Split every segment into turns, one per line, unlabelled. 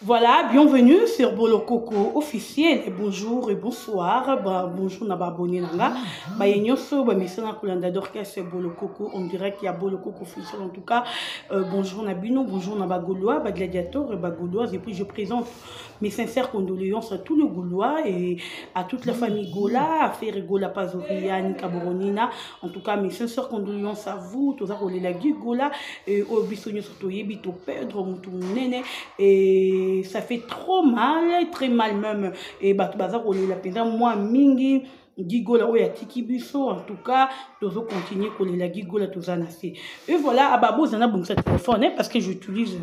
Voilà, bienvenue sur Bolokoko officiel. Bonjour et bonsoir. Bah, bonjour na abonné nanga. Ba nyonso ba misana kolanda Dorcas Bolokoko en direct ya Bolokoko officiel en tout cas. Bonjour na bino, bonjour na ba Gaulois, ba gladiateurs et ba Gaulois et puis je présente mes sincères condoléances à tous les Gaulois et à toute la famille Gola, à Ferre Gola Pazoria, Nika Boronina. En tout cas, mes sincères condoléances à vous, toza kolela Guy Gola et oyo biso nyonso toyebi to perdre mutu monene et ça fait trop mal, très mal même. Et bato baza kolela mpenza mwa mingi Guy Gola oyo atiki biso. En tout cas, tozo continuer kolela Guy Gola, toza na se. Et voilà, ababoza na bongisa téléphone, hein, parce que j'utilise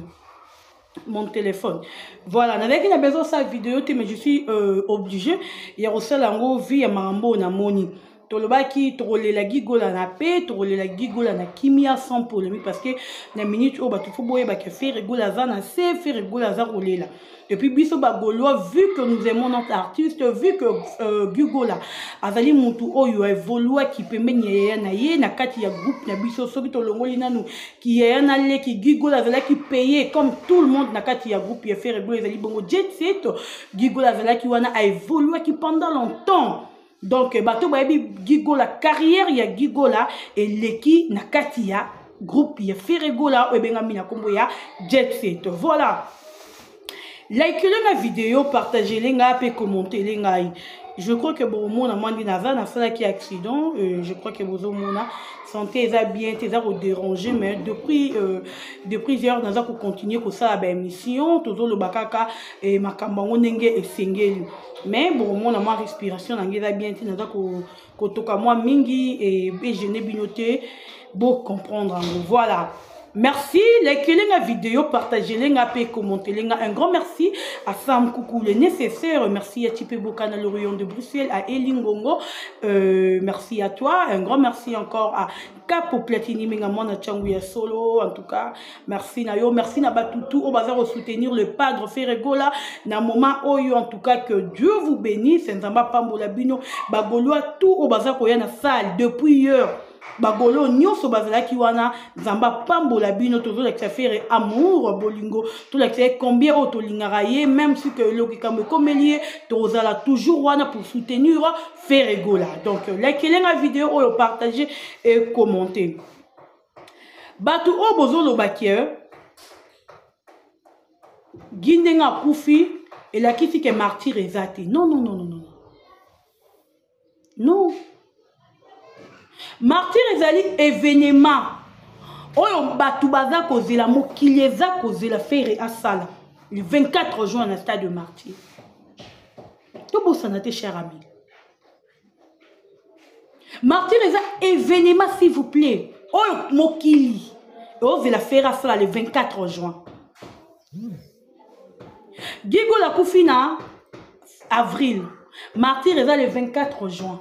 mon téléphone. Voilà, nazalaki na besoin sa vidéo te, mais je suis obligé ya kosala yango vie ya makambo na moni. Tolobaki tokolela Guy Gola na paix, tokolela Guy Gola na kimia sans polémique, parce que na minute oyo bato fo boyebaka Ferre Gola aza na se, Ferre Gola aza kolela. Et puis biso ba Gaulois, vu que nous aimons notre artiste, vu que Guy Gola azali mutu oyo évoluaki pembeni ya yaya na ye na kati ya groupe na biso, soki tolongoli nanu ki yaya na leki, Guy Gola azalaki payé comme tout le monde na kati ya groupe ya Ferre Gola, ezali bongo Jet Set. Guy Gola azalaki wana, a évoluaki pendant longtemps. Donc bato bayebi Guy Gola, carrière ya Guy Gola eleki na kati ya groupe ya Ferre Gola oyo ebengami na kombo ya Jet Set. Voilà. Likez la vidéo, partagez-les nga pe commentez-les ngai. Je crois que bomona mwandi naza nasalaki accident, je crois que bozomona santé eza bien te, eza ko déranger, mais depuis hier naza ko continuer kosala ba émission, tozoloba kaka makambo yango ndenge esengeli. Mais bomona mwa respiration na ngai eza bien te, naza kotoka mwa mingi et gêner bino te, bo comprendre yango. Voilà. Merci, likez la vidéo, partagez-la, pe commentez-la. Un grand merci à Sam Koukou, le nécessaire. Merci à Tipé Bokana, le rayon de Bruxelles, à Eli Ngongo. Merci à toi. Un grand merci encore à Capo Platini, Mengamona Tchanguya Solo. En tout cas, merci Nayo. Merci na Batutu, au bazar au soutenir le padre Ferre Gola. Na moment oyo, en tout cas, que Dieu vous bénisse. Nzamba Pambola Bino, Bagoloa, tout au bazar koya na salle depuis hier. Bagolo nyonso bazalaki wana, Nzamba pambola bino, tozolakisa Ferre amour bolingo, tolakisa ye combien oyo tolingaka ye, même si que eloko likambo ekomeli ye, tozala toujours wana pour soutenir Ferre Gola. Donc likez la vidéo oyo, partagez et commentez. Bato oyo bozolobaki, Guy ndenge akufi elakisi ke martyr eza te. Non, non, non, non, non. Non. Martyr ezali événement oyo bato baza kozela, mokili eza kozela Ferre asala le 24 juin na stade de Martyr. Tobosana te, cher ami. Martyr eza événement, s'il vous plaît, oyo mokili ozela Ferre asala le 24 juin. Guy Gola akufi na avril, Martyr eza le 24 juin.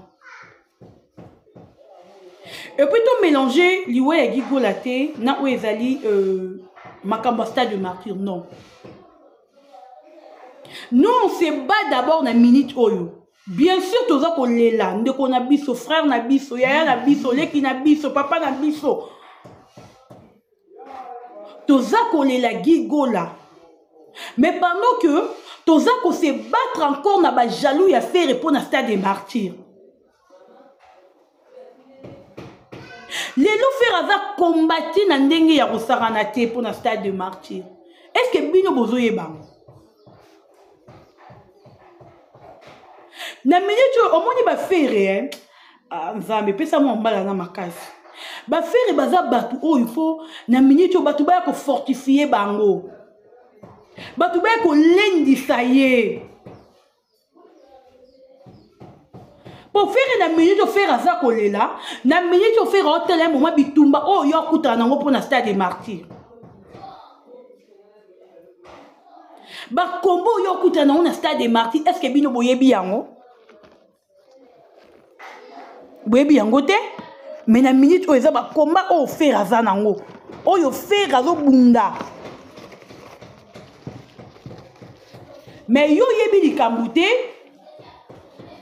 Et puis to mélanger liwa ya Guy Gola te na oyo ezali makambo ya stade de Martyr. Non, nous on se bat d'abord na minute oyo. Bien sûr toza kolela ndeko na biso, frère na biso, yaya na biso, leki na biso, papa na biso. Toza kolela Guy Gola. Mais pendant que toza ko se battre encore na ba jaloux ya Ferre pour na stade des Martyrs. Lelo Ferre aza combattu na ndenge ya kosakana te pour na stade des Martyrs. Est-ce que bino bozoyeba yango? Na minute oyo omoni ba Ferre, hein? Ah, Nzambe pesa mwa mbala na makasi. Ba Ferre baza bato oyo fo na minute oyo bato baya ko fortifier bango. Bato baya kolendisa ye. Po Ferre na minute oyo Ferre aza kolela, na minute oyo Ferre aotela ye moma bitumba oyo yo akutana nango mpo na stade des Martyrs. Ba kombo oyo akutana nango na stade des Martyrs, est-ce que bino boyebi yango? Boyebi yango te? Mais na minute oyo eza ba combat oyo Ferre aza nango, oyo Ferre azobunda. Mais yo yebi likambo te,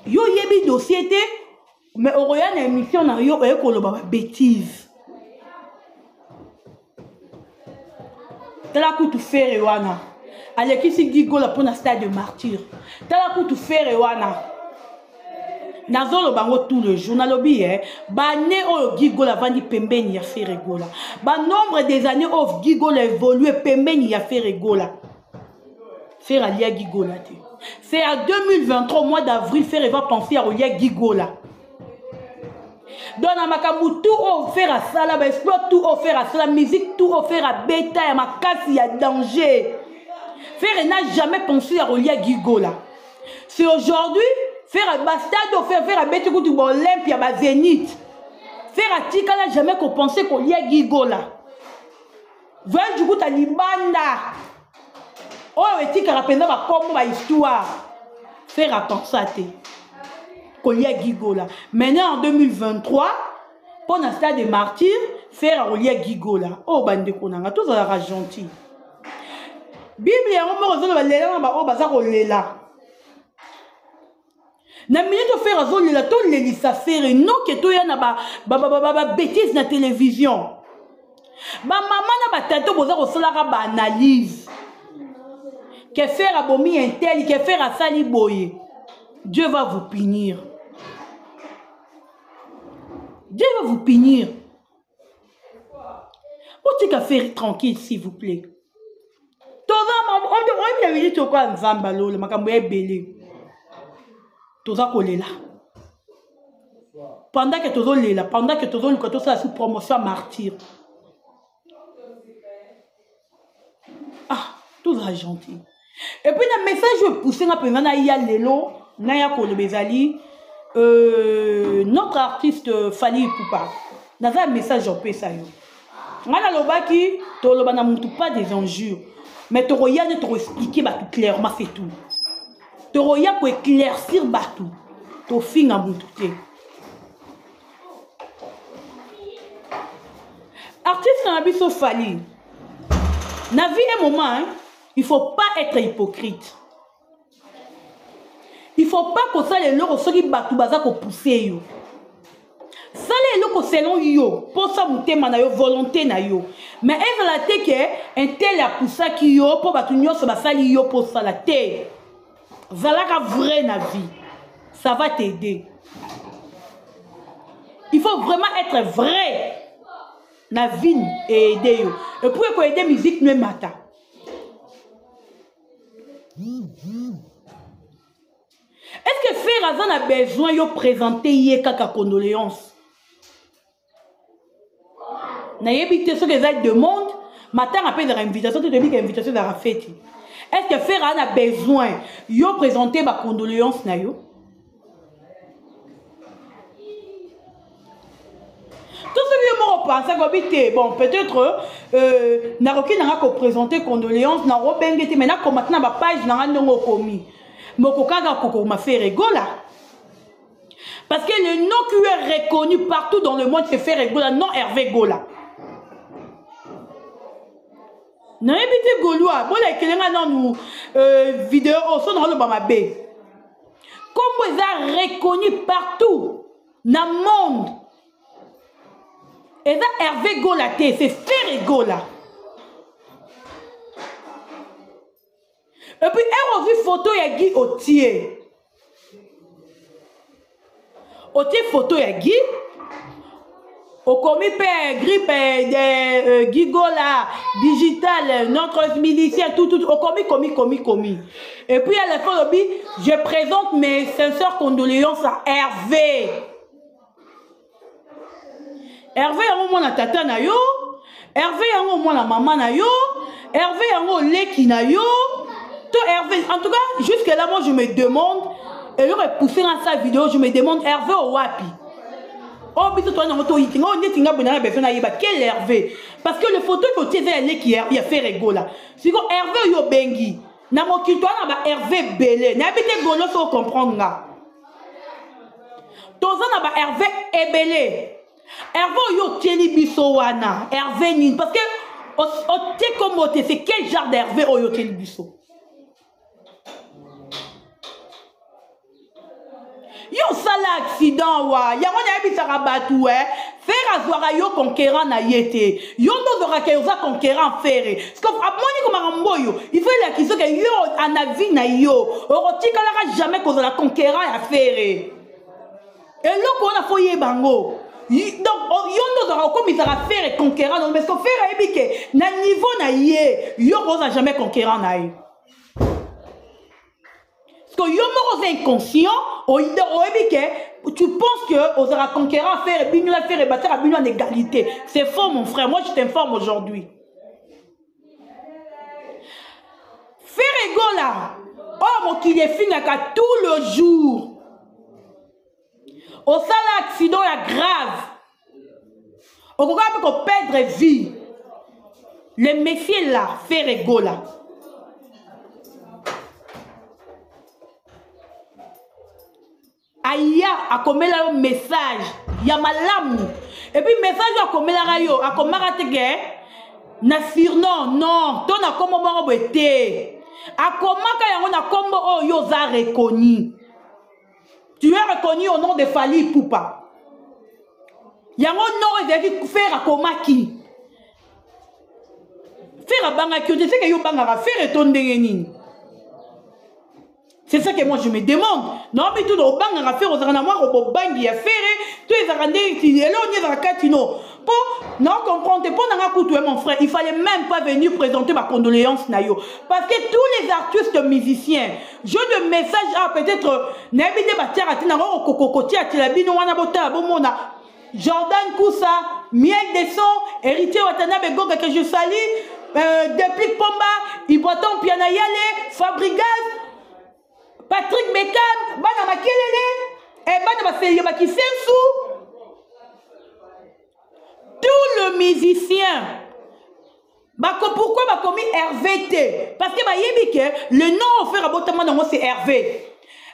yo yebi dossier te, mais okoya na émission na yo oye koloba ba bêtises. Tala kutu Ferre wana. Alekisi Guy Gola mpo na stade de martyr. Tala kutu Ferre wana. Nazoloba yango tout le jour, nalobi ye baannée oyo Guy Gola avandi pembeni ya Ferre Gola, banombre des années oyo Guy Gola évolue pembeni ya Ferre Gola, Ferre alia Guy Gola te. C'est à 2023 mois d'avril, Ferre va penser à kolia Guy Gola. Donc na makambo tout oyo Ferre asala, ba exploit tout oyo Ferre asala, musique tout oyo Ferre abeta ya makasi ya danger, Ferre n'a jamais pensé à kolia Guy Gola. C'est aujourd'hui Ferre ba stade oyo Ferre, Ferre abeti kutu ba Olympia, ba Zénith, Ferre atikala jamais kopenser kolia Guy Gola. Voyage kuta libanda oyo etikaka mpenza bakombo ba histoire, Ferre apensa te kolia Guy Gola. Maintenant en 2023 mpo na stade de martyr, Ferre akolia Guy Gola. Oyo bandeko na nga, tozalaka gentil. Bible yango moko ezoloba lela na baoyo baza kolela. Na minute oyo Ferre azolela, tolelisa Ferre, noke toya na babétise na télévision. Bamama na batata boza kosalaka baanalyse ke Ferre abomi intel, ke Ferre asali boye, Dieu va vous punir. Dieu va vous punir. Botika Ferre tranquille, s'il vous plaît. Toza oyebi na minute okoya Nzambe alola makambo ya ebele. Toza kolela pendant que tozolela, pendant que tozoluka tosala sous promotion ya martyr. Ah, tozala gentil. Et puis na message oyo epousse nga mpenza naya lelo, naya koloba ezali notre artiste Fally Ipupa. Naza ya message opesa yo. Nga nalobaki toloba na mutu pas des injures, mais tokoya nde tokoexplike bato clairement, c'est tout. Tokoya koéclaircir bato, tofinga mutu te. Artiste na biso Fally, na vie un moment, hein, il faut pas être hypocrite. Il faut pas kosala eloko soki bato baza kopousse yo. Sala eloko selon yo, posa motema na yo, volonté na yo. Mais ezala te ke un tel apusaki yo po bato nyonso basali yo po osala te. Zalaka vrai na vie, ça va t'aider. Il faut vraiment être vrai na vie et aider yo. Et puis ko aider musique no emata. Est-ce que Ferre aza na besoin yo présenter ye kaka condoléance? Nayebi te soki eza demande, matanga mpe ezaka invitation te, toyebi ka invitation ezaka feti. Est-ce que Ferre aza na besoin yo présenter ba condoléance na yo? To soki yo moko pensaki obi te, bon, peut-être nakoki nanga koprésenter condoléance, nakobenge te, mais nakoma te na bapage nanga ndenge okomi. Mais okokaka kokoma Ferre Gola. Parce que le nom qui est reconnu partout dans le monde, c'est Ferre Gola, non Hervé Gola. Nayebi te Gaulois, bolekele nga nanu vidéo oyo, so nakoloba mabe. Kombo eza reconnu partout na monde. Eza Hervé Gola te, c'est Ferre Gola. Et puis, elle a vu photo ya Guy Otier. Otier photo ya Guy. Okomi pe grippe de Guy Gola, digital, notre milicien, tout, tout. Okomi, komi, komi, komi. Et puis à la fin, obi, je présente mes sincères condoléances à Hervé. Hervé yango mwana tata na yo, Hervé yango mwana mama na yo, Hervé yango leki na yo. To Hervé, en tout cas, jusque là, moi je me demande, et j'aurais poussé dans sa vidéo, je me demande Hervé Owapi. Oh, biso toi nango to yiki, ngo ndeti nga bona besoin na yeba quel Hervé? Parce que le photo que tu ya leki ya Ferre Gola. Siko Hervé yo bengi. Na mokili toi na ba Hervé belé. Na bite golo so comprendre nga. Toza na ba Hervé ebele. Hervé oyo otieli biso wana, Hervé nini? Parce que otie kombo te, c'est quel genre d'Hervé oyo otieli biso? Yo osala accident wa, yango nayebisaka bato, eh. Ferre azwaka yo conquérant na ye te. Yo nde ozwaka ke oza conquérant Ferre. Parce que amoni ko makambo oyo, il faut elakisa ke yo ana vie na yo, okotikalaka jamais kozala conquérant ya Ferre. Eloko wana faut yeba yango. Donc yo nde ozwaka okomisaka Ferre conquérant na yo, mais ce que Ferre ayebi ke na niveau na ye, yo okozala jamais conquérant na ye. Parce que yo moko oza inconscient, oyebi ke tu penses que ozalaka conquérant Ferre, bino na Ferre batiaka bino en égalité. C'est faux mon frère, moi je t'informe aujourd'hui. Ferre Gola, oh mokili efingaka tout le jour. Osala accident ya grave. Okoka mpe ko perdre vie. Le monsieur là, Ferre Gola. Aya akomela yo message ya malamu. Et puis message oyo akomelaka yo, akomaka te ke na surnom, non, to na kombo moko boye te. Akomaka yango na kombo oyo yo oza reconnu. Tu es reconnu au nom de Fally Ipupa. Yango nom ezalaki Ferre akomaki. Ferre abangaki yo te, c'est que yo obangaka Ferre to ndenge nini? C'est ça que moi je me demande. Non, mais tout obangaka Ferre ozalaka na mwa bobangi ya Ferre, to ezalaka ndenge nini? Eloko nini ezalaka kati no? Po na comprendre te, po na nga kutu mon frère, il fallait même pas venir présenter ma condoléance na yo. Parce que tous les artistes musiciens, jeu de message ah peut-être nayebi nde batiaka te nango kokokotiatela bino wana botala bomona Jordan Koussa, Miel Desson, Héritier Watanabe Goga que je salue, Deplick Pomba, Iboton Piana Yale, Fabrigas, Patrick Beckham, Bana Makelele, et Bana Baseyo Bakisensu, tout le musicien. Bako, pourquoi bakomi Hervé te? Parce que bayebi que le nom offert à botama nango c'est Hervé.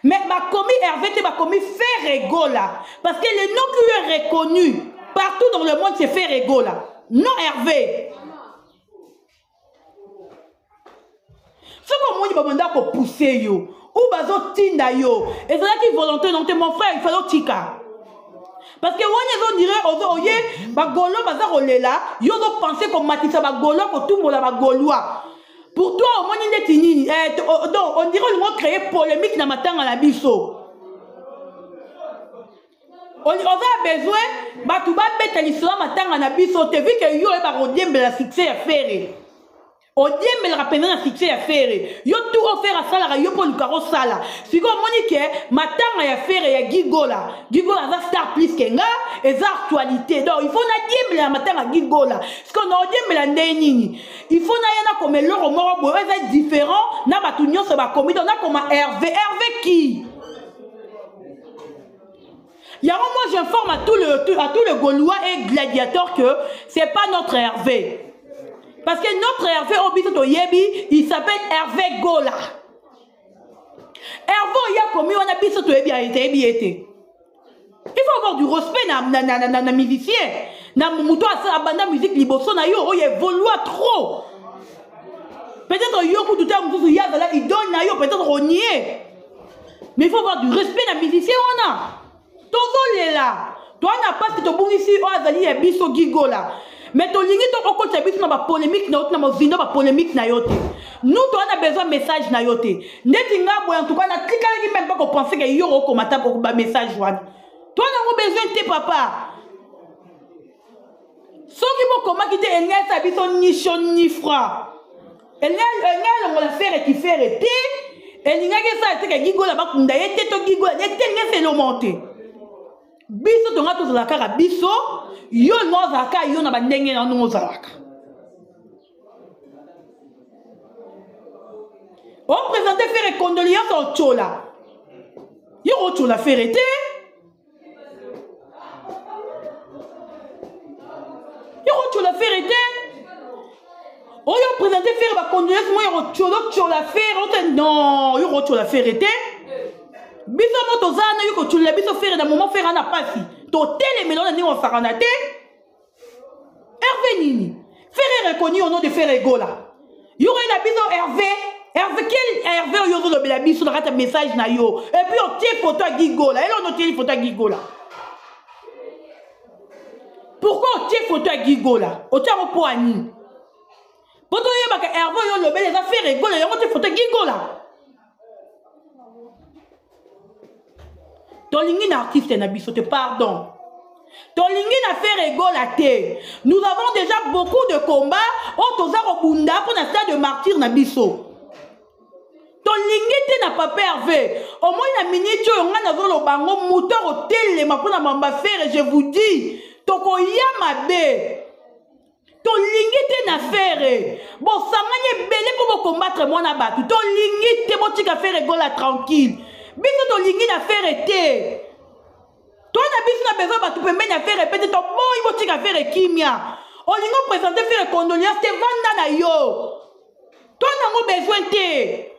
Mais bakomi Hervé te, bakomi Ferre Gola. Parce que le nom qui est reconnu partout dans le monde c'est Ferre Gola. Non Hervé. Soki omoni babanda kopousser yo ou bazotinda yo, ezalaki volonté non te mon frère, il fallait otika. Parce que wana ezo dire ozo oye ba gaulois baza kolela, yo ozo penser komatisa ba gaulois, kotumbola ba gaulois. Pour toi omoni ndeti nini? Donc on dirait olingo créer polémique na matanga na biso. Oza besoin bato babeta lisolo ya matanga na biso te, vu que yo oyebaka kodiembela succès ya Ferre. Odiembelaka mpenza na succès ya Ferre. Yo tout oyo Ferre asalaka yo mpo olukaka osala. Sikoyo omoni ke matanga ya Ferre ya Guy Gola, Guy Gola aza star plus ke nga, eza actualité. Donc il faut nadiembela na matanga ya Guy Gola. Sikoyo na odiembela ndenge nini? Il faut naya nakoma eloko moko boye oyo eza différent na bato nyonso bakomi. Donc nakoma Hervé. Hervé qui? Yango moi j'informe à tout le, à tout le Gaulois et gladiateur que c'est pas notre Hervé. Parce que notre Hervé oyo biso toyebi, il s'appelle Hervé Gola. Hervé oyo akomi wana biso toyebi ye te, toyebi ye te. Il faut avoir du respect na, na, na, na, na musicien. Na moto abanda musique liboso na yo, oyo évolua trop. Peut-être yo kutu ta mosusu ye azala idole na yo, peut-être onie. Mais il faut avoir du respect na musicien wana. Tozolela. Toi na pasi tobungisi oyo azali ya biso Guy Gola. Mais tolingi to okotisa biso na ba polémique na yo te, na mozindo ba polémique na yo te. Nous toi na besoin message na yo te. Ndeti nga boye en tout cas na tikalaki même pas ko penser que yo okomata ko ba message wana. Toi na ngo besoin te papa. Soki bokomaki te elingi esa biso ni chaud ni froid. Elingi alongola Ferre ki Ferre te. Elingaki esala te ke Guy Gola bakunda ye te to Guy Gola ye te, elingi esala eloko te. Biso tonga tozala kaka biso, yo olinga ozala kaka yo na ba ndenge na ndenge ozalaka. O présenter Ferre condoléance otiola. Yo otiola Ferre te. Yo otiola Ferre te. Oyo présenter Ferre ba condoléance moi yo otiola otiola Ferre ote non, yo otiola Ferre te. Biso mo toza na yo kotiola biso Ferre na moment Ferre ana pasi. Totelemela na ndenge osakana te. Hervé nini? Ferre est reconnu au nom de Ferre Gola. Yo na biso Hervé, Hervé quel Hervé oyo ozolobela biso na kati ya message na yo. Et puis otie photo ya Guy Gola. Eloko otie photo ya Guy Gola. ya Gigola otia yango mpo ya nini? Mpo toyebaka Herve oyo olobeli eza Ferre Gola, yango te foto Gigola. Tolingi na artiste na biso te, pardon. Tolingi na Ferre Gola te. Nous avons déjà beaucoup de combats oyo toza kobunda mpo na stade de martyr na biso. Tolingi te na papa Herve. Omoni na minute oyo ngai nazoloba yango, moto akotelema mpo na mamba Ferre, je vous dis, tokoya mabe. Tolingi te na Ferre. Bosangani ebele mpo bokombattre mwana bato. Tolingi te, botika Ferre Gola tranquille. Biso tolingi na Ferre te. To na biso na besoin bato pembeni ya Ferre pe te, toboyi botika Ferre kimia. Olingi opresente Ferre condoléance te, vanda na yo. To nango besoin te.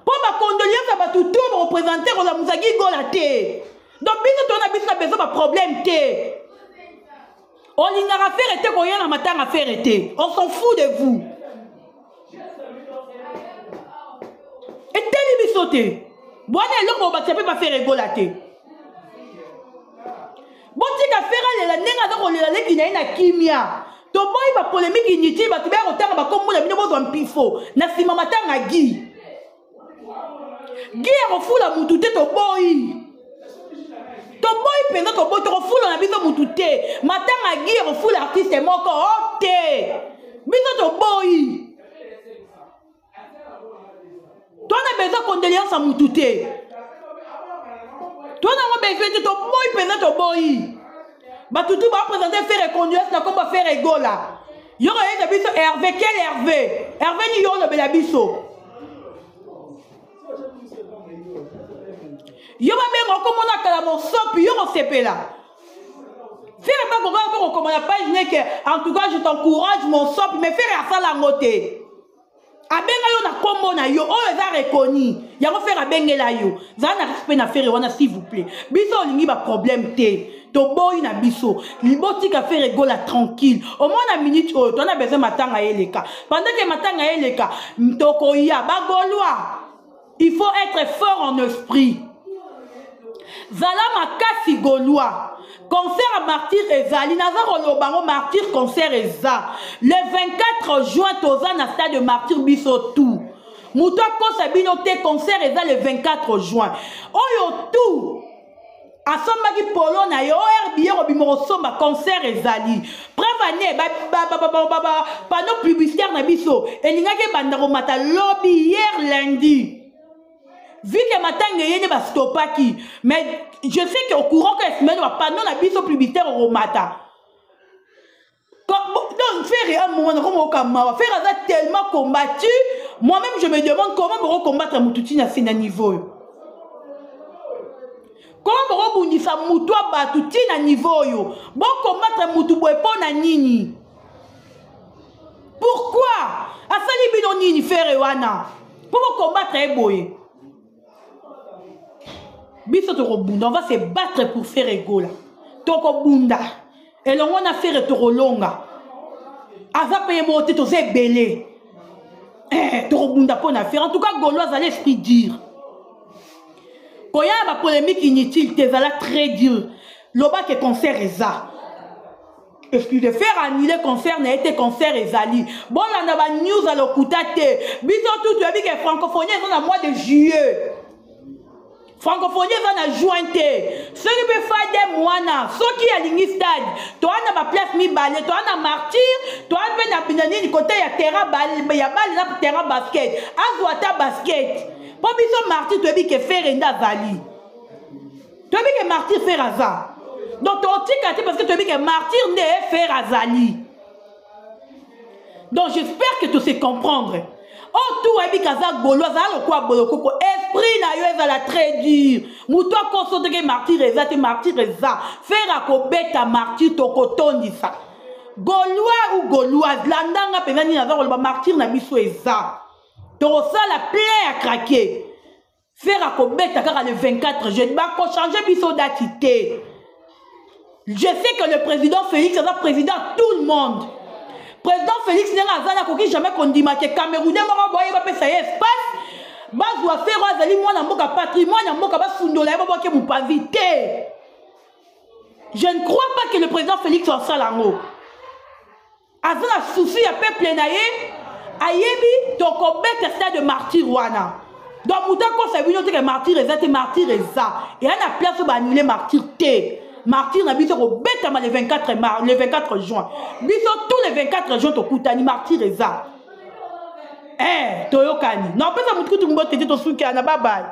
Mpo ba condoléance ya bato to bakopresente kolamusa Gigola te. Donc biso to na biso na besoin ba problème te. Olingaka Ferre te, koya na matanga Ferre te. On s'en fout de vous. Eteli biso te. Bwana eloko bobatia mpe ba Ferre Gola te. Botika Ferre alela ndenge aza kolela leki na ye na kimia. Toboyi ba polémique inutile, bato baya kotanga bakombo na bino bozwa mpifo na nsima matanga Guy. Guy akofula mutu te, toboyi. Toboyi mpenza, toboyi, tokofula na biso mutu te. Matanga Guy akofula artiste moko o te. Biso toboyi. Twana besoin condoléance ya mutu te. Twana ngo besoin te, toboyi mpenza, toboyi. Bato tu ba présenter Ferre condoléance na kombo Ferre Gola. Yo koyebisa biso Hervé, quel Hervé? Hervé ni yo olobela biso. Yo babenga okomona kala mosopi, yo kosepela. Ferre pa kokoka mpo kokoma na page neke, en tout cas je t'encourage mon sopi, mais Ferre asala yango te. Abenga yo na kombo na yo oyo eza reconnu, yango Ferre abengela yo. Zala na respect na Ferre wana s'il vous plaît. Biso olingi ba problème te, toboyi na biso. Botika Ferre Gola tranquille. Au moins na minute oyo toza na besoin matanga eleka. Pendant que matanga eleka, tokoya ba Gaulois. Il faut être fort en esprit. Zala makasi Gaulois. Concert à martyr ezali, naza koloba ngo martyr concert eza. Le 24 juin toza na stade de martyr biso tout. Moto akosa bino te, concert eza le 24 juin. Oyo tout asombaki polo na ye, oyo billet kobima kosomba concert ezali. Preuve année ba ba ba ba ba ba panneau publicitaire na biso elingaki ebanda komata lobi hier lundi. Vu que matanga eyene ba stoppaki, mais je sais que au courant que semaine ba panneau na biso publicitaire okomata. Donc Ferre a moment comme au mawa. Ferre a tellement combattu. Moi-même je me demande comment boko combattre mutu tina sina niveau. Comment boko bundisa mutu batu tina niveau yo. Bo combattre mutu boye pona nini? Pourquoi? Asali bino nini Ferre wana? Po bo combattre ye boye. Biso tokobunda, on va se battre pour Ferre Gola. Tokobunda. Elongo na Ferre tokolonga. Aza pe ye moko te, toza ebele. Tokobunda mpo na Ferre. En tout cas, Gaulois azali esprit dur. Koya na ba polémique inutile te, ezala très dur. Loba ke concert eza. Excusez, faire annuler concert na été concert ezali. Bolanda ba news à lokuta te. Biso tout toyebi ke francophonie eza na mois de juillet. Francophonie eza na juin te. Soki pe Fadem wana, soki alingi stade, toa na ba place mibale, toa na martyr, toa pe na na nini côté ya terrain balle, ya balle na terrain basket. Azwa ata basket. Po biso martyr toyebi ke Ferre nde azali. Toyebi ke martyr Ferre aza. Donc totika te parce que toyebi ke martyr nde Ferre azali. Donc j'espère que tu sais comprendre. Oh tout ayebi kaza golo azala lokwa bolokoko esprit na yo ezala très dur. Moto akoso te ke martyr eza te, martyr eza. Ferre akobeta martyr tokotondisa. Gaulois ou gauloise, landanga mpenza nini aza koloba, martyr na biso eza. Tokosala plein ya craquer. Ferre akobeta kaka le 24 juin, bako changer biso date te. Je sais que le président Félix aza président tout le monde. Président Félix ndenge aza na koki jamais kondima ke Camerounais moko boye bapesa ye espace, bazwa Ferre azali mwana mboka, patrimoine ya mboka, basundola ye babwake mopanzi te. Je ne crois pas que le président Félix asala yango. Aza na souci ya peuple na ye, ayebi tokobeta stade de martyr wana. Donc moto akosa bino te ke martyr eza te, martyr eza. Eya na place oyo baannule martyr te. Martyr na biso kobetama le 24 mar, le 24 juin. Biso tous les 24 juin tokutani, martyr eza. Eh, toyokani. Na opesa moto kutu mbote te, tosuki na bye bye.